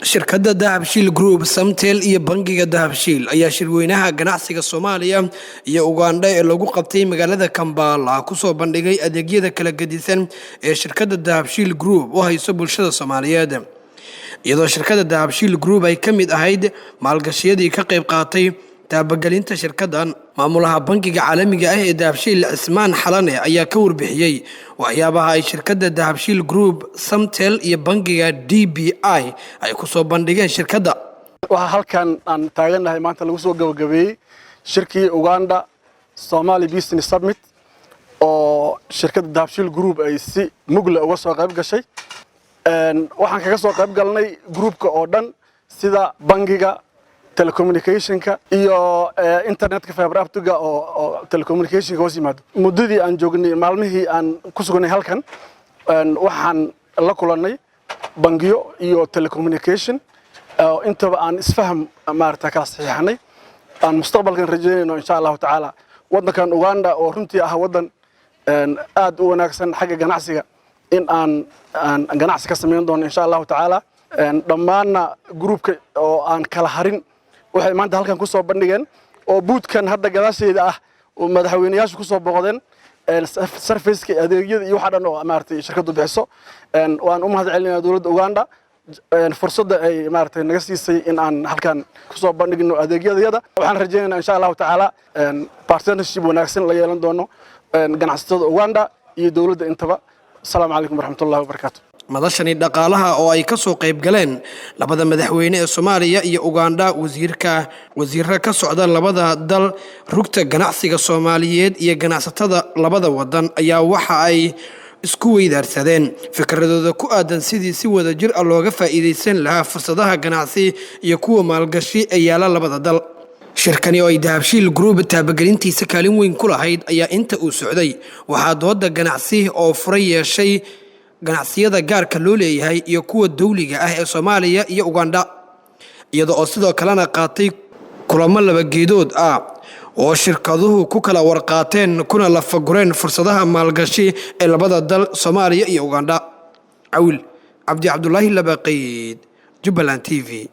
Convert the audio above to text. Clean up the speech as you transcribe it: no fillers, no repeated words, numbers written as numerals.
Shirkadda Dahabshiil Group, Samtel iyo bangiga Dahabshiil ayaa shirweynaha ganacsiga Soomaaliya iyo Ugandha ee lagu qabtay magaalada Kampala kusoo bandhigay adeegyada kala gedisan ee shirkadda Dahabshiil Group u hayso bulshada Soomaaliyeed, iyadoo shirkadda Dahabshiil Group ay ka mid ahayd maalgashiyadii ka qayb qaatay taabagelinta shirkaddan. Maamulaha bangiga caalamiga ah ee Dahabshiil, Cismaan Xalane, ayaa ka warbixiyey waxyaabaha ay shirkadda Dahabshiil Group, Samtel iyo bangiga DBI ay kusoo bandhigeen shirkadda. Waxaa halkan aan taagannahay maanta lagu soo gabagabeeyey shirkii Uganda Somali Business Summit oo shirkadda Dahabshiil Group ay si mugle uga soo qayb gashay. Waxaan kaga soo qayb galnay groupka oo dhan, sida bangiga, telecommunicationka iyo internetka fiber opticga oo telecommunicationka hoos yimaado. Muddadii aan joognay, maalmihii aan ku sugnay halkan, waxaan la kulannay bangiyo iyo telecommunication, intaba aan isfaham maarata kala saxiixanay, aan mustaqbalkan rajaynayno, insha Allahu tacaala, waddankan Uganda oo runtii ah waddan aad u wanaagsan xagga ganacsiga in aan ganacsi ka samayn doono, insha Allahu tacaala. Dhammaanna groupka oo aan kala harin waxay maanta halkan ku soo bandhigeen oo boothkan hadda gadaasheeda ah oo madaxweyneyaashu ku soo booqdeen serviceka, adeegyada iyo waxa dhan oo maaragtay shirkaddu bixiso. Waan u mahad celinayaa dowladda Uganda fursadda ay maaragtay naga siisay in aan halkan kusoo bandhigno adeegyadayada. Waxaan rajaynaynaa, insha Allahu tacaala, partnership wanaagsan la yeelan doono ganacsatada Uganda iyo dowladda intaba. Asalaamu calaykum waraxmatullahi wabarakaatu. Madashani dhaqaalaha oo ay ka soo qayb galeen labada madaxweyne ee Soomaaliya iyo Ugandha, wasiirka, wasiiro ka socda labada dal, rugta ganacsiga Soomaaliyeed iyo ganacsatada labada wadan, ayaa waxa ay isku weydaarsadeen fikradooda ku aadan sidii si wada jir ah looga faa'iidaysan lahaa fursadaha ganacsi iyo kuwa maalgashi ee yaala labada dal. Shirkani oo ay Dahabshiil Group taabagelintiisa kaalin weyn ku lahayd ayaa inta uu socday waxaa dooda ganacsi oo furay yeeshay ganacsiyada gaarka loo leeyahay iyo kuwa dawliga ah ee Soomaaliya iyo Ugandha, iyada oo sidoo kalena qaatay kulamo laba geedood ah oo shirkaduhu ku kala warqaateen kuna lafagureen fursadaha maalgashi ee labada dal, Soomaaliya iyo Ugandha. Cawil Cabdi Cabdulaahi Labaqayd, Jubbaland TV.